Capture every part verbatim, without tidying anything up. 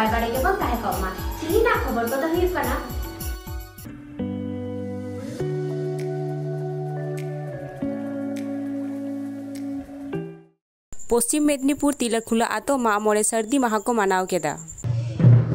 ᱱᱟᱯᱟᱭ ᱵᱟᱲᱟ ᱜᱮᱵᱚᱱ ᱛᱟᱦᱮᱸ ᱠᱚᱜ ᱢᱟ᱾ ᱛᱮᱦᱮᱧᱟᱜ ᱠᱷᱚᱵᱚᱨ ᱠᱚᱫᱚ ᱦᱩᱭᱩᱜ ᱠᱟᱱᱟ᱾ ᱯᱚᱥᱪᱤᱢ ᱢᱮᱫᱽᱱᱤᱯᱩᱨ ᱛᱤᱞᱟᱹᱠᱷᱩᱞᱟᱹ ᱟᱛᱳ ᱢᱟᱜ ᱢᱚᱬᱮ ᱥᱟᱹᱨᱫᱤ ᱢᱟᱦᱟ ᱠᱚ ᱢᱟᱱᱟᱣ ᱠᱮᱫᱟ᱾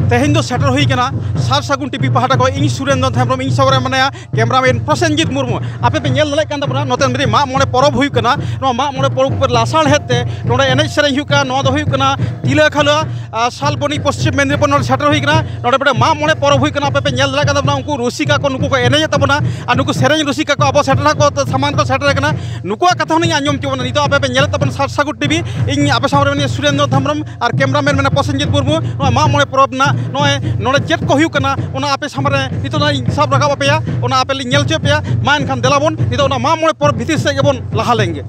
ᱛᱮᱦᱮᱧ ᱫᱚ ᱥᱮᱴᱮᱨ ᱦᱩᱭ ᱠᱟᱱᱟ ᱥᱟᱨ ᱥᱟᱹᱜᱩᱱ ᱴᱤᱵᱷᱤ ᱯᱟᱦᱴᱟ ᱠᱷᱚᱱ᱾ ᱤᱧ ᱥᱩᱨᱮᱱᱫᱨᱚ ᱦᱮᱢᱵᱨᱚᱢ, ᱤᱧ ᱥᱟᱶᱨᱮ ᱢᱮᱱᱟᱭᱟ ᱠᱮᱢᱨᱟᱢᱮᱱ ᱯᱨᱚᱥᱮᱱᱡᱤᱛ ᱢᱩᱨᱢᱩ᱾ ᱟᱯᱮ ᱯᱮ ᱧᱮᱞ ᱫᱟᱲᱮᱭᱟᱜ ᱠᱟᱱ ᱛᱟᱵᱚᱱᱟ, ᱱᱚᱛᱮ ᱢᱤᱫᱴᱤᱡ ᱢᱟᱜ ᱢᱚᱬᱮ ᱯᱚᱨᱚᱵᱽ ᱦᱩᱭᱩᱜ ᱠᱟᱱᱟ᱾ ᱱᱚᱣᱟ ᱢᱟᱜ ᱢᱚᱬᱮ ᱯᱚᱨᱚᱵᱽ ᱠᱚ ᱞᱟᱥᱟᱲᱦᱮᱫ ᱛᱮ ᱱᱚᱰᱮ ᱮᱱᱮᱡ ᱥᱮᱨᱮᱧ ᱦᱩᱭᱩᱜ ᱠᱟᱱᱟ᱾ ᱱᱚᱣᱟ ᱫᱚ ᱦᱩᱭᱩᱜ ᱠᱟᱱᱟ ᱛᱤᱞᱟᱹᱠᱷᱟᱞᱩᱣᱟ, ᱟᱨ, ᱥᱟᱞᱵᱚᱱᱤ ᱯᱚᱥᱪᱤᱢ ᱢᱮᱫᱽᱱᱤᱯᱩᱨ ᱱᱚᱰᱮ ᱥᱮᱴᱮᱨ ᱦᱩᱭ ᱠᱟᱱᱟ᱾ ᱱᱚᱰᱮ ᱢᱤᱫᱴᱮᱱ ᱢᱟᱜ ᱢᱚᱬᱮ ᱯᱚᱨᱚᱵᱽ ᱦᱩᱭᱩᱜ ᱠᱟᱱᱟ᱾ ᱟᱯᱮ ᱯᱮ ᱧᱮᱞ ᱫᱟᱲᱮᱭᱟᱜ ᱠᱟᱱ ᱛᱟᱵᱚᱱᱟ, ᱩᱱᱠᱩ ᱨᱩᱥᱤᱠᱟ ᱠᱚ, ᱱᱩᱠᱩ ᱠᱚ ᱮᱱᱮᱡᱮᱫ ᱛᱟᱵᱚᱱᱟ, ᱟᱨ ᱱᱩᱠᱩ ᱥᱮᱨᱮᱧ ᱨᱩᱥᱤᱠᱟ ᱠᱚ ᱟᱵᱚ ᱥᱮᱴᱮᱨ ᱠᱚ ᱥᱟᱢᱟᱝ ᱠᱚ ᱥᱮᱴᱮᱨ ᱠᱟᱱᱟ᱾ ᱱᱩᱠᱩᱣᱟᱜ ᱠᱟᱛᱷᱟ ᱦᱚᱸ ᱞᱤᱧ ᱟᱸᱡᱚᱢ ᱦᱚᱪᱚ ᱵᱚᱱᱟ᱾ ᱱᱤᱛᱚᱜ ᱟᱯᱮ ᱯᱮ ᱧᱮᱞᱮᱫ ᱛᱟᱵᱚᱱᱟ ᱥᱟᱨ ᱥᱟᱹᱜᱩᱱ ᱴᱤᱵᱷᱤ, ᱤᱧ ᱟᱯᱮ ᱥᱟᱢᱟᱝ ᱨᱮ ᱢᱮᱱᱟᱭᱟ ᱥᱩᱨᱮᱱᱫᱨᱚ ᱦᱮᱢᱵᱨᱚᱢ ᱟᱨ ᱠᱮᱢᱨᱟᱢᱮᱱ ᱢᱮᱱᱟᱭᱟ ᱯᱨᱚᱥᱮᱱᱡᱤᱛ ᱢᱩᱨᱢᱩ᱾ ᱱᱚᱣᱟ ᱢᱟᱜ ᱢᱚᱬᱮ ᱯᱚᱨᱚᱵᱽ ᱨᱮᱱᱟᱜ ᱱᱚᱜᱼᱚᱭ ᱱᱚᱰᱮ ᱪᱮᱫ ᱠᱚ ᱦᱩᱭᱩᱜ ᱠᱟᱱᱟ, ᱚᱱᱟ ᱟᱯᱮ ᱥᱟᱢᱟᱝ ᱨᱮ ᱱᱤᱛᱚᱜ ᱫᱚ ᱤᱧ ᱥᱟᱵ ᱨᱟᱠᱟᱵ ᱟᱯᱮᱭᱟ, ᱚᱱᱟ ᱟᱯᱮ ᱞᱤᱧ ᱧᱮᱞ ᱦᱚᱪᱚ ᱯᱮᱭᱟ᱾ ᱢᱟ ᱮᱱᱠᱷᱟᱱ ᱫᱮᱞᱟ ᱵᱚᱱ ᱱᱤᱛᱚᱜ ᱚᱱᱟ ᱢᱟᱜ ᱢᱚᱬᱮ ᱯᱚᱨᱚᱵᱽ ᱵᱷᱤᱛᱤᱨ ᱥᱮᱫ ᱜᱮᱵᱚᱱ ᱞᱟᱦᱟ ᱞᱮᱱ ᱜᱮ᱾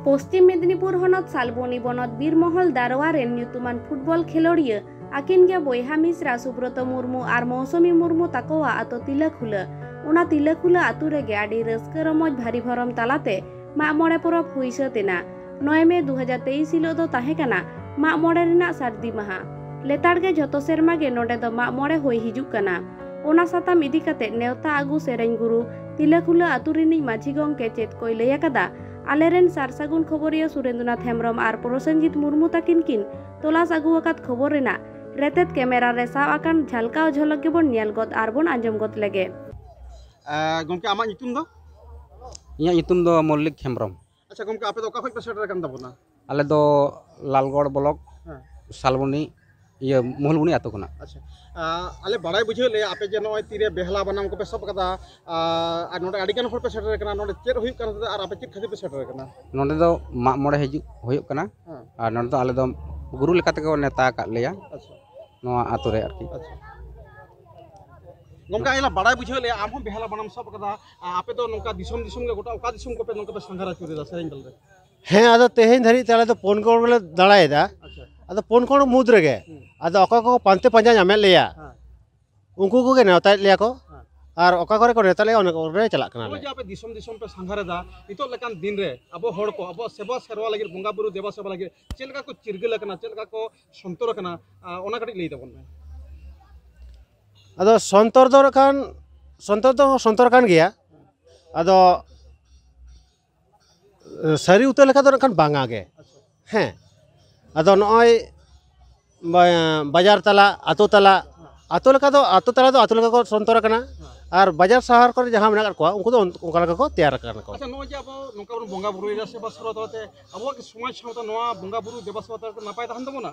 ᱯᱚᱥᱪᱤᱢ ᱢᱮᱫᱽᱱᱤᱯᱩᱨ ᱦᱚᱱᱚᱛ ᱥᱟᱞᱵᱚᱱᱤ ᱵᱚᱱᱚᱛ ᱵᱤᱨᱢᱚᱦᱚᱞ ᱫᱟᱨᱣᱟ ᱨᱮᱱ ᱧᱩᱛᱩᱢᱟᱱ ᱯᱷᱩᱴᱵᱚᱞ ᱠᱷᱮᱞᱳᱰᱤᱭᱟᱹ ᱟᱹᱠᱤᱱ ᱜᱮ ᱵᱚᱭᱦᱟ ᱢᱤᱥᱨᱟ ᱥᱩᱵᱨᱚᱛᱚ ᱢᱩᱨᱢᱩ ᱟᱨ ᱢᱳᱣᱥᱚᱢᱤ ᱢᱩᱨᱢᱩ ᱛᱟᱠᱚᱣᱟᱜ ᱟᱛᱳ ᱛᱤᱞᱟᱹᱠᱷᱩᱞᱟᱹ᱾ ᱚᱱᱟ ᱛᱤᱞᱟᱹᱠᱷᱩᱞᱟᱹ ᱟᱛᱳ ᱨᱮᱜᱮ ᱟᱹᱰᱤ ᱨᱟᱹᱥᱠᱟᱹ ᱨᱚᱢᱚᱡᱽ ᱵᱷᱟᱹᱨᱤ ᱵᱷᱚᱨᱚᱢ ᱛᱟᱞᱟᱛᱮ ᱢᱟᱜ ᱢᱚᱬᱮ ᱯᱚᱨᱚᱵᱽ ᱦᱩᱭ ᱥᱟᱹᱛ ᱮᱱᱟ᱾ ᱱᱚᱭ ᱢᱮ ᱫᱩ ᱦᱟᱡᱟᱨ ᱛᱮᱭᱤᱥ ᱦᱤᱞᱳᱜ ᱫᱚ ᱛᱟᱦᱮᱸ ᱠᱟᱱᱟ ᱢᱟᱜ ᱢᱚᱬᱮ ᱨᱮᱱᱟᱜ ᱥᱟᱹᱨᱫᱤ ᱢᱟᱦᱟ᱾ ᱞᱮᱛᱟᱲ ᱜᱮ ᱡᱷᱚᱛᱚ ᱥᱮᱨᱢᱟ ᱜᱮ ᱱᱚᱰᱮ ᱫᱚ ᱢᱟᱜ ᱢᱚᱬᱮ ᱦᱩᱭ ᱦᱤᱡᱩᱜ ᱠᱟᱱᱟ᱾ ᱚᱱᱟ ᱥᱟᱛᱟᱢ ᱤᱫᱤ ᱠᱟᱛᱮ ᱱᱮᱣᱛᱟ ᱟᱹᱜᱩ ᱥᱮᱨᱮᱧ ᱜᱩᱨᱩ ᱛᱤᱞᱟᱹᱠᱷᱩᱞᱟᱹ ᱟᱛᱳ ᱨᱤᱱᱤᱡ ᱢᱟᱹᱡᱷᱤ ᱜᱚᱢᱠᱮ ᱪᱮᱫ ᱠᱚᱭ ᱞᱟᱹᱭ ᱟᱠᱟᱫᱟ, ᱟᱞᱮᱨᱮᱱ ᱥᱟᱨ ᱥᱟᱹᱜᱩᱱ ᱠᱷᱚᱵᱚᱨᱤᱭᱟᱹ ᱥᱩᱨᱮᱱᱫᱨᱚᱱᱟᱛᱷ ᱦᱮᱢᱵᱨᱚᱢ ᱟᱨ ᱯᱨᱚᱥᱮᱱᱡᱤᱛ ᱢᱩᱨᱢᱩ ᱛᱟᱹᱠᱤᱱ ᱠᱤᱱ ᱛᱚᱞᱟᱥ ᱟᱹᱜᱩ ᱟᱠᱟᱫ ᱠᱷᱚᱵᱚᱨ ᱨᱮᱱᱟᱜ ᱨᱮᱛᱮᱫ ᱠᱮᱢᱮᱨᱟ ᱨᱮ ᱥᱟᱵ ᱟᱠᱟᱱ ᱡᱷᱟᱞᱠᱟᱣ ᱡᱷᱚᱞᱚᱠ ᱜᱮᱵᱚᱱ ᱧᱮᱞ ᱜᱚᱫ ᱟᱨ ᱵᱚᱱ ᱟᱸᱡᱚᱢ ᱜᱚᱫ ᱞᱮᱜᱮ᱾ ᱮ, ᱜᱚᱢᱠᱮ, ᱟᱢᱟᱜ ᱧᱩᱛᱩᱢ ᱫᱚ? ᱤᱧᱟᱹᱜ ᱧᱩᱛᱩᱢ ᱫᱚ ᱢᱚᱞᱞᱤᱠ ᱦᱮᱢᱵᱨᱚᱢ᱾ ᱟᱪᱪᱷᱟ ᱜᱚᱢᱠᱮ, ᱟᱯᱮ ᱫᱚ ᱚᱠᱟ ᱠᱷᱚᱱ ᱯᱮ ᱥᱮᱴᱮᱨ ᱟᱠᱟᱱ ᱛᱟᱵᱚᱱᱟ? ᱟᱞᱮ ᱫᱚ ᱞᱟᱞᱜᱚᱲ ᱵᱞᱚᱠ, ᱦᱮᱸ᱾ ᱥᱟᱞᱵᱚᱱᱤ, ᱤᱭᱟᱹ, ᱢᱩᱦᱩᱞᱵᱚᱱᱤ ᱟᱛᱳ ᱠᱷᱚᱱᱟᱜ᱾ ᱟᱪᱪᱷᱟ, ᱟ, ᱟᱞᱮ ᱵᱟᱲᱟᱭ ᱵᱩᱡᱷᱟᱹᱣ ᱞᱮᱭᱟ ᱟᱯᱮ ᱡᱮ ᱱᱚᱜᱼᱚᱭ ᱛᱤᱨᱮ ᱵᱮᱦᱟᱞᱟ ᱵᱟᱱᱟᱢ ᱠᱚᱯᱮ ᱥᱟᱵ ᱠᱟᱫᱟ, ᱟ, ᱟᱨ ᱱᱚᱰᱮ ᱟᱹᱰᱤ ᱜᱟᱱ ᱦᱚᱲ ᱯᱮ ᱥᱮᱴᱮᱨ ᱟᱠᱟᱱᱟ, ᱱᱚᱰᱮ ᱪᱮᱫ ᱦᱩᱭᱩᱜ ᱠᱟᱱᱟ ᱟᱨ ᱟᱯᱮ ᱪᱮᱫ ᱠᱷᱟᱹᱛᱤᱨ ᱯᱮ ᱥᱮᱴᱮᱨ ᱟᱠᱟᱱᱟ? ᱱᱚᱰᱮ ᱫᱚ ᱢᱟᱜ ᱢᱚᱬᱮ ᱦᱤᱡᱩᱜ ᱦᱩᱭᱩᱜ ᱠᱟᱱᱟ᱾ ᱦᱮᱸ᱾ ᱟᱨ ᱱᱚᱰᱮ ᱫᱚ ᱟᱞᱮ ᱫᱚ ᱜᱩᱨᱩ ᱞᱮᱠᱟ ᱛᱮᱠᱚ ᱱᱮᱣᱛᱟ ᱟᱠᱟᱫ ᱞᱮᱭᱟ᱾ ᱟᱪᱪᱷᱟ᱾ ᱱᱚᱣᱟ ᱟᱛᱳ ᱨᱮ ᱟᱨᱠᱤ᱾ ᱟᱪᱪᱷᱟ᱾ ᱜᱚᱢᱠᱮ, ᱟᱭᱞᱟ ᱵᱟᱲᱟᱭ ᱵᱩᱡᱷᱟᱹᱣ ᱞᱮᱭᱟ, ᱟᱢ ᱦᱚᱸ ᱵᱮᱦᱟᱞᱟ ᱵᱟᱱᱟᱢ ᱥᱟᱵ ᱠᱟᱫᱟ, ᱟ, ᱟᱯᱮ ᱫᱚ ᱱᱚᱝᱠᱟ ᱫᱤᱥᱚᱢ ᱫᱤᱥᱚᱢ ᱜᱮ ᱜᱚᱴᱟ ᱚᱠᱟ ᱫᱤᱥᱚᱢ ᱠᱚᱯᱮ ᱱᱚᱝᱠᱟ ᱯᱮ ᱥᱟᱸᱜᱷᱟᱨ ᱟᱹᱪᱩᱨ ᱮᱫᱟ ᱥᱮᱨᱮᱧ ᱵᱮᱞ ᱨᱮ? ᱦᱮᱸ, ᱟᱫᱚ ᱛᱮᱦᱮᱧ ᱫᱷᱟᱹᱨᱤᱡ ᱛᱮ ᱟᱞᱮ ᱫᱚ ᱯᱩᱱ ᱠᱚᱬ ᱜᱮᱞᱮ ᱫᱟᱬᱟᱭᱮᱫᱟ᱾ ᱟᱪᱪᱷᱟ᱾ ᱟᱫᱚ ᱯᱩᱱ ᱠᱚᱬ ᱢᱩᱫᱽ ᱨᱮᱜᱮ ᱦᱩᱸ᱾ ᱟᱫᱚ ᱚᱠᱚᱭ ᱠᱚ ᱯᱟᱱᱛᱮ ᱯᱟᱸᱡᱟ ᱧᱟᱢᱮᱫ ᱞᱮᱭᱟ, ᱦᱮᱸ᱾ ᱩᱱᱠᱩ ᱠᱚᱜᱮ ᱱᱮᱣᱛᱟᱭᱮᱫ ᱞᱮᱭᱟ ᱠᱚ᱾ ᱦᱮᱸ᱾ ᱟᱨ ᱚᱠᱟ ᱠᱚᱨᱮ ᱠᱚ ᱱᱮᱣᱛᱟ ᱞᱮᱫᱼᱟ, ᱚᱱᱟ ᱠᱚᱨᱮ ᱪᱟᱞᱟᱜ ᱠᱟᱱᱟᱞᱮ᱾ ᱱᱚᱜᱼᱚᱭ ᱡᱮ ᱟᱯᱮ ᱫᱤᱥᱚᱢ ᱫᱤᱥᱚᱢ ᱯᱮ ᱥᱟᱸᱜᱷᱟᱨ ᱮᱫᱟ, ᱱᱤᱛᱚᱜ ᱞᱮᱠᱟᱱ ᱫᱤᱱ ᱨᱮ ᱟᱵᱚ ᱦᱚᱲ ᱠᱚ ᱟᱵᱚᱣᱟᱜ ᱥᱮᱵᱟ ᱥᱮᱨᱣᱟ ᱞᱟᱹᱜᱤᱫ, ᱵᱚᱸᱜᱟ ᱵᱩᱨᱩ ᱫᱮᱵᱟ ᱥᱮᱵᱟ ᱞᱟᱹᱜᱤᱫ ᱪᱮᱫ ᱞᱮᱠᱟ ᱠᱚ ᱪᱤᱨᱜᱟᱹᱞ ᱟᱠᱟᱱᱟ, ᱪᱮᱫ ᱞᱮᱠᱟ ᱠᱚ ᱥᱚᱱᱛᱚᱨ ᱟᱠᱟᱱᱟ, ᱟᱸ, ᱚᱱᱟ ᱠᱟᱹᱴᱤᱡ ᱞᱟᱹᱭ ᱛᱟᱵᱚᱱ ᱢᱮ᱾ ᱟᱫᱚ ᱥᱚᱱᱛᱚᱨ ᱫᱚ ᱱᱟᱜ ᱠᱷᱟᱱ, ᱥᱚᱱᱛᱚᱨ ᱫᱚ ᱥᱚᱱᱛᱚᱨ ᱠᱟᱱ ᱜᱮᱭᱟ᱾ ᱟᱫᱚ ᱥᱟᱹᱨᱤ ᱩᱛᱟᱹᱨ ᱞᱮᱠᱟ ᱫᱚ ᱱᱟᱜ ᱠᱷᱟᱱ ᱵᱟᱝᱟ ᱜᱮ᱾ ᱦᱮᱸ, ᱟᱫᱚ ᱱᱚᱜᱼᱚᱭ ᱵᱟ-, ᱵᱟᱡᱟᱨ ᱛᱟᱞᱟ, ᱟᱛᱳ ᱛᱟᱞᱟ, ᱟᱛᱳ ᱞᱮᱠᱟ ᱫᱚ, ᱟᱛᱳ ᱛᱟᱞᱟ ᱫᱚ ᱟᱛᱳ ᱞᱮᱠᱟ ᱠᱚ ᱥᱚᱱᱛᱚᱨ ᱟᱠᱟᱱᱟ᱾ ᱟᱨ ᱵᱟᱡᱟᱨ ᱥᱟᱦᱟᱨ ᱠᱚᱨᱮ ᱡᱟᱦᱟᱸ ᱢᱮᱱᱟᱜ ᱟᱠᱟᱫ ᱠᱚᱣᱟ, ᱩᱱᱠᱩ ᱫᱚ ᱚᱱ-, ᱚᱱᱠᱟ ᱞᱮᱠᱟ ᱠᱚ ᱛᱮᱭᱟᱨ ᱟᱠᱟᱱᱟ ᱠᱚ᱾ ᱟᱪᱪᱷᱟ, ᱱᱚᱜᱼᱚᱭ ᱡᱮ ᱟᱵᱚ ᱱᱚᱝᱠᱟ ᱵᱚᱱ ᱵᱚᱸᱜᱟ ᱵᱩᱨᱩᱭᱮᱫᱟ, ᱥᱮᱵᱟ ᱥᱮᱵᱟ ᱛᱟᱞᱟᱛᱮ ᱟᱵᱚᱣᱟᱜ ᱠᱤ ᱥᱚᱢᱟᱡᱽ ᱥᱟᱶᱛᱟ ᱱᱚᱣᱟ ᱵᱚᱸᱜᱟ ᱵᱩᱨᱩ ᱫᱮᱵᱟ ᱥᱮᱵᱟ ᱛᱟᱞᱟᱛᱮ ᱱᱟᱯᱟᱭ ᱛᱟᱦᱮᱱ ᱛᱟᱵᱚᱱᱟ?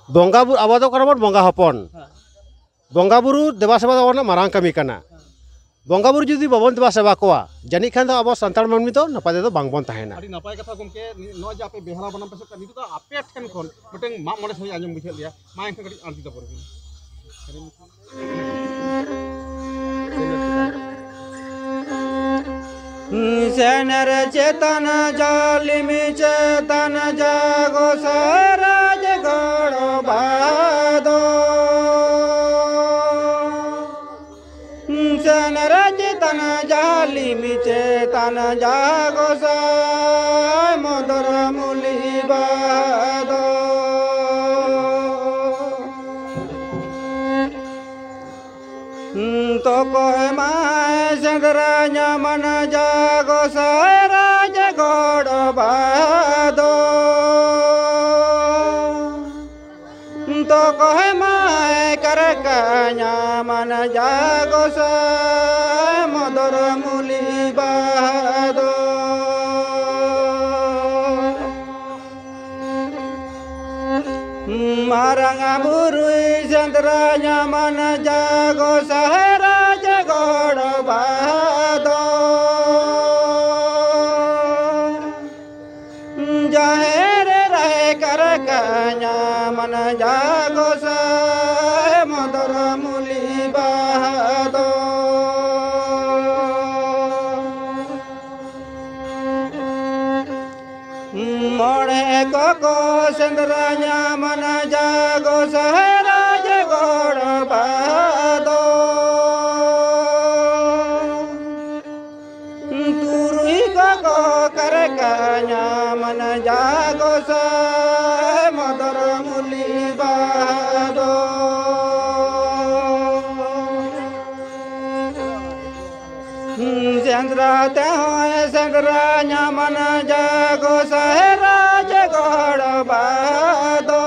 ᱵᱚᱸᱜᱟ ᱵᱩᱨᱩ, ᱟᱵᱚ ᱫᱚ ᱠᱟᱱᱟ ᱵᱚᱱ ᱵᱚᱸᱜᱟ ᱦᱚᱯᱚᱱ᱾ ᱦᱮᱸ᱾ ᱵᱚᱸᱜᱟ ᱵᱩᱨᱩ ᱫᱮᱵᱟ ᱥᱮᱵᱟ ᱫᱚ ᱟᱵᱚᱱᱟᱜ ᱢᱟᱨᱟᱝ ᱠᱟᱹᱢᱤ ᱠᱟᱱᱟ᱾ ᱦᱮᱸ᱾ ᱵᱚᱸᱜᱟ ᱵᱩᱨᱩ ᱡᱩᱫᱤ ᱵᱟᱵᱚᱱ ᱫᱮᱵᱟ ᱥᱮᱵᱟ ᱠᱚᱣᱟ, ᱡᱟᱹᱱᱤᱡ ᱠᱷᱟᱱ ᱫᱚ ᱟᱵᱚ ᱥᱟᱱᱛᱟᱲ ᱢᱟᱹᱱᱢᱤ ᱫᱚ ᱱᱟᱯᱟᱭ ᱛᱮᱫᱚ ᱵᱟᱝ ᱵᱚᱱ ᱛᱟᱦᱮᱱᱟ᱾ ᱟᱹᱰᱤ ᱱᱟᱯᱟᱭ ᱠᱟᱛᱷᱟ ᱜᱚᱢᱠᱮ, ᱱᱚᱜᱼᱚᱭ ᱡᱮ ᱟᱯᱮ ᱵᱮᱦᱟᱞᱟ ᱵᱟᱱᱟᱢ ᱯᱮ ᱥᱟᱵ ᱠᱟᱜᱼᱟ, ᱱᱤᱛᱚᱜ ᱫᱚ ᱟᱯᱮ ᱴᱷᱮᱱ ᱠᱷᱚᱱ ᱢᱤᱫᱴᱟᱝ ᱢᱟᱜ ᱢᱚᱬᱮ ᱥᱮᱨᱮᱧ ᱟᱸᱡᱚᱢ ᱵᱩᱡᱷᱟᱹᱣ ᱞᱮᱭᱟ, ᱢᱟ ᱮᱱᱠᱷᱟᱱ ᱠᱟᱹᱴᱤᱡ ᱟᱬᱛᱤ ᱛᱟᱵᱚᱱ ᱵᱤᱱ᱾ ᱥᱮᱱᱮᱨ ᱪᱮᱛᱟᱱ ᱡᱟᱞᱤᱢ ᱪᱮᱛᱟᱱ ᱡᱟᱜᱚ ᱥᱟᱨᱟᱡᱽ ᱜᱚᱲᱚ ᱵᱟᱫᱚ᱾ ᱥᱮᱱᱮᱨ ᱪᱮᱛᱟᱱ ᱡᱟᱞᱤᱢ ᱪᱮᱛᱟᱱ ᱡᱟᱜᱚ ᱥᱟᱭ ᱢᱚᱫᱚᱨ ᱢᱩᱞᱤ ᱵᱟᱫᱚ᱾ ᱛᱚᱠᱚᱭ ᱢᱟᱭ ᱥᱮᱸᱫᱽᱨᱟ ᱧᱟᱢᱟᱱ ᱡᱟ ᱜᱚᱸᱥᱟᱭ ᱨᱟᱡᱽ ᱜᱚᱲ ᱵᱟᱫᱚ᱾ ᱛᱚᱠᱚᱭ ᱢᱟᱭ ᱠᱟᱨᱠᱟ ᱧᱟᱢᱟᱱ ᱡᱟ ᱜᱚᱸᱥᱟᱭ ᱢᱚᱫᱚᱨ ᱢᱩᱞᱤ ᱵᱟᱫᱚ᱾ ᱢᱟᱨᱟᱝ ᱵᱩᱨᱩᱭ ᱥᱮᱸᱫᱽᱨᱟ ᱧᱟᱢᱟᱱ ᱡᱟ ᱜᱚᱸᱥᱟᱭ ᱨᱟᱡᱽ ᱜᱚᱲ ᱵᱟᱫᱚ᱾ ᱡᱟᱦᱮᱨ ᱨᱮ ᱠᱟᱨᱠᱟ ᱧᱟᱢᱟᱱ ᱡᱟ ᱜᱚᱸᱥᱟᱭ ᱢᱚᱫᱚᱨ ᱢᱩᱞᱤ ᱵᱟᱫᱚ᱾ ᱢᱚᱬᱮ ᱠᱚᱠᱚ ᱥᱮᱸᱫᱽᱨᱟ ᱧᱟᱢᱟᱱ ᱡᱟ ᱜᱚᱸᱥᱟᱭ ᱨᱟᱡᱽ ᱜᱚᱲ ᱵᱟᱫᱚ᱾ ᱠᱚ ᱠᱟᱨᱮ ᱠᱟᱧᱟ ᱢᱟᱱ ᱡᱟ ᱜᱚᱥᱟᱭ ᱢᱚᱫᱚᱨ ᱢᱩᱞᱤ ᱵᱟᱦᱟ ᱫᱚ᱾ ᱥᱮᱸᱫᱽᱨᱟ ᱛᱮᱦᱚᱸᱭ ᱥᱮᱸᱫᱽᱨᱟ ᱧᱟᱢᱟᱱ ᱡᱟ ᱜᱚᱥᱟᱭ ᱨᱟᱡᱽ ᱜᱚᱲ ᱵᱟᱦᱟ ᱫᱚ᱾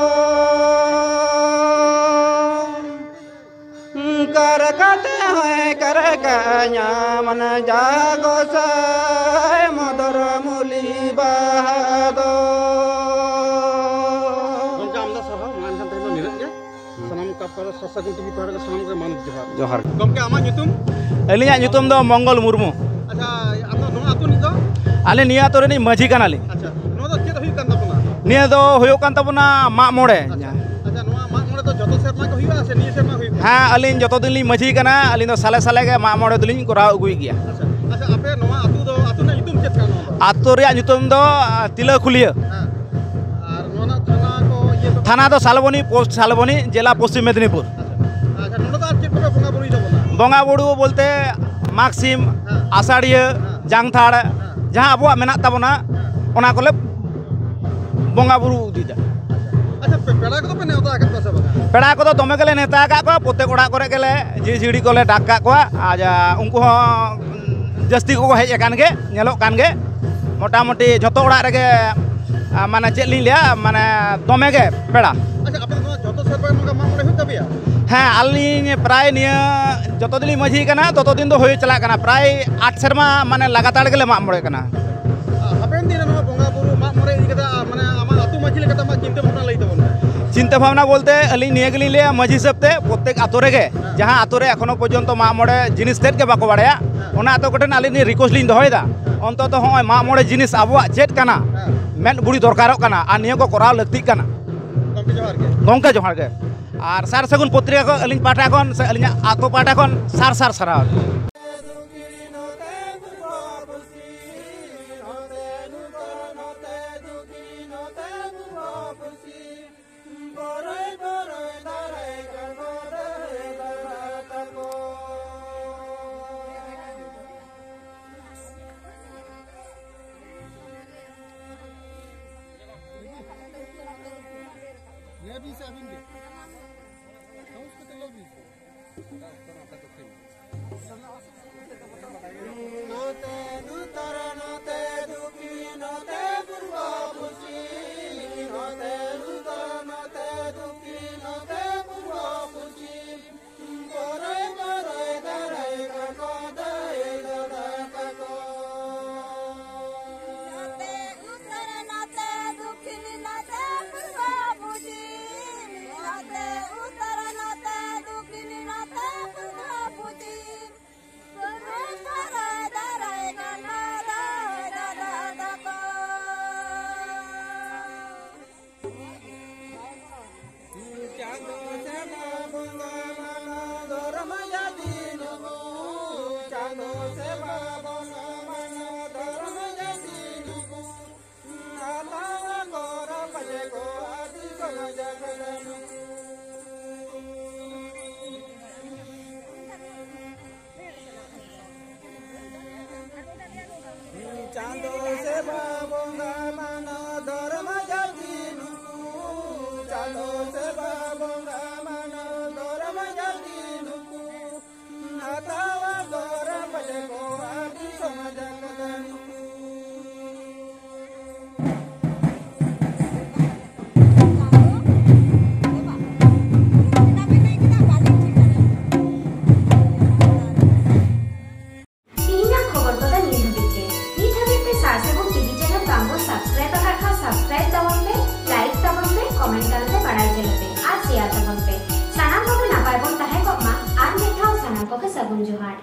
ᱠᱟᱨ ᱠᱟᱛᱮ ᱦᱚᱸᱭ ᱠᱟᱨ ᱠᱟᱧᱟ ᱢᱟᱱ ᱡᱟ ᱜᱚᱥᱟᱭ ᱢᱚᱫᱚᱨ ᱢᱩᱞᱤ ᱵᱟᱦᱟ ᱫᱚ᱾ ᱜᱚᱢᱠᱮ, ᱟᱢᱫᱟ ᱥᱟᱨᱦᱟᱣ᱾ ᱢᱟ ᱮᱱᱠᱷᱟᱱ ᱛᱮᱦᱮᱧ ᱫᱚ ᱱᱤᱱᱟᱹᱜ ᱜᱮ᱾ ᱥᱟᱱᱟᱢ ᱠᱟᱯ ᱯᱟᱦᱴᱟ, ᱥᱟᱨ ᱥᱟᱹᱜᱩᱱ ᱴᱤᱵᱷᱤ ᱯᱟᱦᱴᱟ ᱨᱮ ᱥᱟᱱᱟᱢ ᱜᱮ ᱢᱟᱱᱚᱛ ᱡᱚᱦᱟᱨ᱾ ᱡᱚᱦᱟᱨ᱾ ᱜᱚᱢᱠᱮ, ᱟᱢᱟᱜ ᱧᱩᱛᱩᱢ? ᱟᱹᱞᱤᱧᱟᱜ ᱧᱩᱛᱩᱢ ᱫᱚ ᱢᱚᱝᱜᱚᱞ ᱢᱩᱨᱢᱩ᱾ ᱟᱪᱪᱷᱟ, ᱟᱢ ᱫᱚ ᱱᱚᱣᱟ ᱟᱹᱛᱩ ᱨᱤᱱᱤᱡ ᱫᱚ? ᱟᱞᱮ ᱱᱤᱭᱟᱹ ᱟᱹᱛᱩ ᱨᱤᱱᱤᱡ ᱢᱟᱹᱡᱷᱤ ᱠᱟᱱᱟᱞᱤᱧ᱾ ᱟᱪᱪᱷᱟ, ᱱᱚᱣᱟ ᱫᱚ ᱪᱮᱫ ᱦᱩᱭᱩᱜ ᱠᱟᱱ ᱛᱟᱵᱚᱱᱟ? ᱱᱤᱭᱟᱹ ᱫᱚ ᱦᱩᱭᱩᱜ ᱠᱟᱱ ᱛᱟᱵᱚᱱᱟ ᱢᱟᱜ ᱢᱚᱬᱮ᱾ ᱟᱪᱪᱷᱟ, ᱟᱪᱪᱷᱟ, ᱱᱚᱣᱟ ᱢᱟᱜ ᱢᱚᱬᱮ ᱫᱚ ᱡᱚᱛᱚ ᱥᱮᱨᱢᱟ ᱜᱮ ᱦᱩᱭᱩᱜᱼᱟ ᱥᱮ ᱱᱤᱭᱟᱹ ᱥᱮᱨᱢᱟ ᱦᱩᱭᱩᱜ ᱠᱟᱱᱟ? ᱦᱮᱸ, ᱟᱹᱞᱤᱧ ᱡᱚᱛᱚ ᱫᱤᱱ ᱞᱤᱧ ᱢᱟᱹᱡᱷᱤ ᱠᱟᱱᱟ, ᱟᱹᱞᱤᱧ ᱫᱚ ᱥᱟᱞᱮ ᱥᱟᱞᱮ ᱜᱮ ᱢᱟᱜ ᱢᱚᱬᱮ ᱫᱚᱞᱤᱧ ᱠᱚᱨᱟᱣ ᱟᱹᱜᱩᱭ ᱜᱮᱭᱟ᱾ ᱟᱪᱪᱷᱟ, ᱟᱪᱪᱷᱟ, ᱟᱯᱮ ᱱᱚᱣᱟ ᱟᱹᱛᱩ ᱫᱚ, ᱟᱹᱛᱩ ᱨᱮᱱᱟᱜ ᱧᱩᱛᱩᱢ ᱪᱮᱫ ᱠᱟᱱᱟ ᱱᱚᱣᱟ ᱫᱚ? ᱟᱹᱛᱩ ᱨᱮᱭᱟᱜ ᱧᱩᱛᱩᱢ ᱫᱚ, ᱟᱸ, ᱛᱤᱞᱟᱹ ᱠᱷᱩᱞᱤᱭᱟᱹ᱾ ᱦᱮᱸ᱾ ᱟᱨ ᱱᱚᱣᱟ ᱨᱮᱱᱟᱜ ᱛᱷᱟᱱᱟ ᱠᱚ, ᱤᱭᱟᱹ ᱠᱚ? ᱛᱷᱟᱱᱟ ᱫᱚ ᱥᱟᱞᱵᱚᱱᱤ, ᱯᱳᱥᱴ ᱥᱟᱞᱵᱚᱱᱤ, ᱡᱮᱞᱟ ᱯᱚᱥᱪᱤᱢ ᱢᱮᱫᱽᱱᱤᱯᱩᱨ᱾ ᱟᱪᱪᱷᱟ, ᱟᱪᱪᱷᱟ, ᱱᱚᱰᱮ ᱫᱚ ᱟᱨ ᱪᱮᱫ ᱠᱚᱯᱮ ᱵᱚᱸᱜᱟ ᱵᱩᱨᱩᱭ ᱛᱟᱵᱚᱱᱟ? ᱵᱚᱸᱜᱟ ᱵᱩᱨᱩ ᱵᱚᱞᱛᱮ ᱢᱟᱜᱽ ᱥᱤᱢ, ᱦᱮᱸ᱾ ᱟᱥᱟᱲᱤᱭᱟᱹ, ᱦᱮᱸ᱾ ᱡᱟᱝᱛᱷᱟᱲ, ᱦᱮᱸ᱾ ᱡᱟᱦᱟᱸ ᱟᱵᱚᱣᱟᱜ ᱢᱮᱱᱟᱜ ᱛᱟᱵᱚᱱᱟ, ᱦᱮᱸ᱾ ᱚᱱᱟ ᱠᱚᱞᱮ ᱵᱚᱸᱜᱟ ᱵᱩᱨᱩ ᱤᱫᱤᱭᱮᱫᱟ᱾ ᱟᱪᱪᱷᱟ, ᱯᱮ-, ᱯᱮᱲᱟ ᱠᱚᱫᱚ ᱯᱮ ᱱᱮᱣᱛᱟ ᱟᱠᱟᱫ ᱠᱚᱣᱟ ᱥᱮ ᱵᱟᱝᱟ? ᱯᱮᱲᱟ ᱠᱚᱫᱚ ᱫᱚᱢᱮ ᱜᱮᱞᱮ ᱱᱮᱣᱛᱟ ᱟᱠᱟᱫ ᱠᱚᱣᱟ, ᱯᱨᱚᱛᱮᱠ ᱚᱲᱟᱜ ᱠᱚᱨᱮ ᱜᱮᱞᱮ ᱡᱷᱤ ᱡᱷᱤᱲᱤ ᱠᱚᱞᱮ ᱰᱟᱠ ᱠᱟᱜ ᱠᱚᱣᱟ᱾ ᱟᱨ, ᱟ, ᱩᱱᱠᱩ ᱦᱚᱸ ᱡᱟᱹᱥᱛᱤ ᱠᱚᱠᱚ ᱦᱮᱡ ᱟᱠᱟᱱ ᱜᱮ, ᱧᱮᱞᱚᱜ ᱠᱟᱱ ᱜᱮ᱾ ᱢᱚᱴᱟᱢᱩᱴᱤ ᱡᱷᱚᱛᱚ ᱚᱲᱟᱜ ᱨᱮᱜᱮ, ᱟ, ᱢᱟᱱᱮ ᱪᱮᱫ ᱞᱤᱧ ᱞᱟᱹᱭᱟ, ᱢᱟᱱᱮ ᱫᱚᱢᱮ ᱜᱮ ᱯᱮᱲᱟ᱾ ᱟᱪᱪᱷᱟ, ᱟᱯᱮ ᱫᱚ ᱱᱚᱣᱟ ᱡᱷᱚᱛᱚ ᱥᱮᱨᱢᱟ ᱱᱚᱝᱠᱟ ᱢᱟᱜ ᱢᱚᱬᱮ ᱦᱩᱭᱩᱜ ᱛᱟᱯᱮᱭᱟ? ᱦᱮᱸ, ᱟᱹᱞᱤᱧ ᱯᱨᱟᱭ ᱱᱤᱭᱟᱹ ᱡᱚᱛᱚ ᱫᱤᱱ ᱞᱤᱧ ᱢᱟᱹᱡᱷᱤ ᱠᱟᱱᱟ, ᱛᱚᱛᱚ ᱫᱤᱱ ᱫᱚ ᱦᱩᱭ ᱪᱟᱞᱟᱜ ᱠᱟᱱᱟ, ᱯᱨᱟᱭ ᱟᱴ ᱥᱮᱨᱢᱟ ᱢᱟᱱᱮ ᱞᱟᱜᱟᱛᱟᱨ ᱜᱮᱞᱮ ᱢᱟᱜ ᱢᱚᱬᱮ ᱠᱟᱱᱟ᱾ ᱦᱟᱯᱮᱱ ᱫᱤᱱ ᱨᱮ ᱱᱚᱣᱟ ᱵᱚᱸᱜᱟ ᱵᱩᱨᱩ ᱢᱟᱜ ᱢᱚᱬᱮ ᱤᱫᱤ ᱠᱟᱛᱮ, ᱟ, ᱢᱟᱱᱮ ᱟᱢᱟᱜ ᱟᱹᱛᱩ ᱢᱟᱹᱡᱷᱤ ᱞᱮᱠᱟᱛᱮ ᱟᱢᱟᱜ ᱪᱤᱱᱛᱟᱹ ᱵᱷᱟᱵᱽᱱᱟ ᱞᱟᱹᱭ ᱛᱟᱵᱚᱱ ᱢᱮ᱾ ᱪᱤᱱᱛᱟᱹ ᱵᱷᱟᱵᱽᱱᱟ ᱵᱚᱞᱛᱮ ᱟᱹᱞᱤᱧ ᱱᱤᱭᱟᱹ ᱜᱮᱞᱤᱧ ᱞᱟᱹᱭᱟ, ᱢᱟᱹᱡᱷᱤ ᱦᱤᱥᱟᱹᱵ ᱛᱮ ᱯᱨᱚᱛᱮᱠ ᱟᱛᱳ ᱨᱮᱜᱮ, ᱦᱮᱸ᱾ ᱡᱟᱦᱟᱸ ᱟᱛᱳ ᱨᱮ ᱮᱠᱷᱚᱱᱳ ᱯᱚᱨᱡᱚᱱᱛᱚ ᱢᱟᱜ ᱢᱚᱬᱮ ᱡᱤᱱᱤᱥ ᱛᱮᱫ ᱜᱮ ᱵᱟᱠᱚ ᱵᱟᱲᱟᱭᱟ, ᱦᱮᱸ᱾ ᱚᱱᱟ ᱟᱛᱳ ᱠᱚᱴᱷᱮᱱ ᱟᱹᱞᱤᱧ ᱞᱤᱧ ᱨᱤᱠᱣᱮᱥᱴ ᱞᱤᱧ ᱫᱚᱦᱚᱭᱮᱫᱟ, ᱦᱮᱸ᱾ ᱚᱱᱛᱚᱛᱚ ᱦᱚᱸᱜᱼᱚᱭ ᱢᱟᱜ ᱢᱚᱬᱮ ᱡᱤᱱᱤᱥ ᱟᱵᱚᱣᱟᱜ ᱪᱮᱫ ᱠᱟᱱᱟ, ᱦᱮᱸ᱾ ᱢᱮᱫ ᱵᱩᱲᱤ ᱫᱚᱨᱠᱟᱨᱚᱜ ᱠᱟᱱᱟ ᱟᱨ ᱱᱤᱭᱟᱹ ᱠᱚ ᱠᱚᱨᱟᱣ ᱞᱟᱹᱠᱛᱤᱜ ᱠᱟᱱᱟ᱾ ᱜᱚᱢᱠᱮ, ᱡᱚᱦᱟᱨ ᱜᱮ᱾ ᱜᱚᱢᱠᱮ, ᱡᱚᱦᱟᱨ ᱜᱮ᱾ ᱟᱨ ᱥᱟᱨ ᱥᱟᱹᱜᱩᱱ ᱯᱚᱛᱨᱤᱠᱟ ᱠᱚ ᱟᱹᱞᱤᱧ ᱯᱟᱦᱴᱟ ᱠᱷᱚᱱ ᱥᱮ ᱟᱹᱞᱤᱧᱟᱜ ᱟᱛᱳ ᱯᱟᱦᱴᱟ ᱠᱷᱚᱱ ᱥᱟᱨ ᱥᱟᱨ ᱥᱟᱨᱦᱟᱣ᱾ ᱟᱹᱵᱤᱱ ᱜᱮ᱾ ᱱᱚᱛᱮ ᱩᱛᱛᱚᱨ, ᱱᱚᱛᱮ ᱫᱚᱠᱠᱷᱤᱱ, ᱱᱚᱛᱮ ᱯᱩᱨᱵᱚ ᱯᱚᱪᱷᱤᱢ, ᱱᱚᱛᱮ ᱩᱛᱛᱚᱨ, ᱱᱚᱛᱮ ᱫᱚᱠᱠᱷᱤᱱ, ᱱᱚᱛᱮ ᱯᱩᱨᱵᱚ ᱯᱚᱪᱷᱤᱢ, ᱯᱚᱨᱚᱭ ᱯᱚᱨᱚᱭ ᱫᱟᱨᱟᱭ ᱠᱟᱠᱚ ᱫᱟᱹᱭ ᱫᱟᱫᱟ ᱛᱟᱠᱚ᱾ ᱱᱚᱛᱮ ᱩᱛᱛᱚᱨ, ᱱᱚᱛᱮ ᱫᱚᱠᱠᱷᱤᱱ, ᱱᱚᱛᱮ ᱯᱩᱨᱵᱚ ᱯᱚᱪᱷᱤᱢ, ᱱᱚᱛᱮ ᱩᱛᱛᱚᱨ, ᱱᱚᱛᱮ ᱫᱚᱠᱠᱷᱤᱱ, ᱱᱚᱛᱮ ᱯᱩᱨᱵᱚ ᱯᱚᱪᱷᱤᱢ, ᱯᱚᱨᱚᱭ ᱯᱚᱨᱚᱭ ᱫᱟᱨᱟᱭ ᱠᱟᱠᱚ ᱫᱟᱹᱭ ᱫᱟᱫᱟ ᱛᱟᱠᱚ᱾ ᱪᱟᱸᱫᱚ ᱥᱮᱵᱟ ᱵᱚᱸᱜᱟ ᱢᱟᱱᱟᱣ ᱫᱷᱚᱨᱢ ᱡᱟᱹᱛᱤ ᱱᱩᱠᱩ᱾ ᱪᱟᱸᱫᱚ ᱥᱮᱵᱟ ᱵᱚᱸᱜᱟ ᱢᱟᱱᱟᱣ ᱫᱷᱚᱨᱢ ᱡᱟᱹᱛᱤ ᱱᱩᱠᱩ᱾ ᱦᱟᱛᱟᱣᱟ ᱜᱚᱨᱚ ᱯᱟᱪᱮ ᱠᱚ ᱟᱹᱫᱤ ᱥᱚᱢᱟᱡᱽ ᱠᱷᱟᱱᱟ ᱱᱩᱠᱩ᱾ ᱪᱟᱸᱫᱚ ᱥᱮᱵᱟ ᱵᱚᱸᱜᱟ ᱢᱟᱱᱟᱣ ᱫᱷᱚᱨᱢ ᱡᱟᱹᱛᱤ ᱱᱩᱠᱩ᱾ ᱪᱟᱸᱫᱚ ᱥᱮᱵᱟ ᱵᱚᱸᱜᱟ ᱢᱟᱱᱟᱣ ᱫᱷᱚᱨᱢ ᱡᱟᱹᱛᱤ ᱱᱩᱠᱩ᱾ ᱦᱟᱛᱟᱣᱟ ᱜᱚᱨᱚ ᱯᱟᱪᱮ ᱠᱚ ᱟᱹᱫᱤ ᱥᱚᱢᱟᱡᱽ ᱠᱷᱟᱱᱟ ᱱᱩᱠᱩ᱾ ᱛᱮᱦᱮᱧᱟᱜ ᱠᱷᱚᱵᱚᱨ ᱠᱚᱫᱚ ᱱᱤᱭᱟᱹ ᱦᱟᱹᱵᱤᱡ ᱜᱮ᱾ ᱱᱤᱛ ᱦᱟᱹᱵᱤᱡ ᱛᱮ ᱥᱟᱨ ᱥᱟᱹᱜᱩᱱ ᱴᱤᱵᱷᱤ ᱪᱮᱱᱮᱞ ᱵᱟᱝ ᱵᱚᱱ ᱥᱟᱵᱥᱠᱨᱟᱭᱤᱵ ᱟᱠᱟᱫ ᱠᱷᱟᱱ ᱥᱟᱵᱥᱠᱨᱟᱭᱤᱵ ᱛᱟᱵᱚᱱ ᱯᱮ, ᱞᱟᱭᱤᱠ ᱛᱟᱵᱚᱱ ᱯᱮ, ᱠᱚᱢᱮᱱᱴ ᱛᱟᱞᱟᱛᱮ ᱵᱟᱲᱟᱭ ᱦᱚᱪᱚ ᱞᱮᱯᱮ ᱟᱨ ᱥᱮᱭᱟᱨ ᱛᱟᱵᱚᱱ ᱯᱮ᱾ ᱥᱟᱱᱟᱢ ᱠᱚᱜᱮ ᱱᱟᱯᱟᱭ ᱵᱚᱱ ᱛᱟᱦᱮᱸ ᱠᱚᱜ ᱢᱟ᱾ ᱟᱨ ᱢᱤᱫ ᱫᱷᱟᱣ ᱥᱟᱱᱟᱢ ᱠᱚᱜᱮ ᱥᱟᱹᱜᱩᱱ ᱡᱚᱦᱟᱨ᱾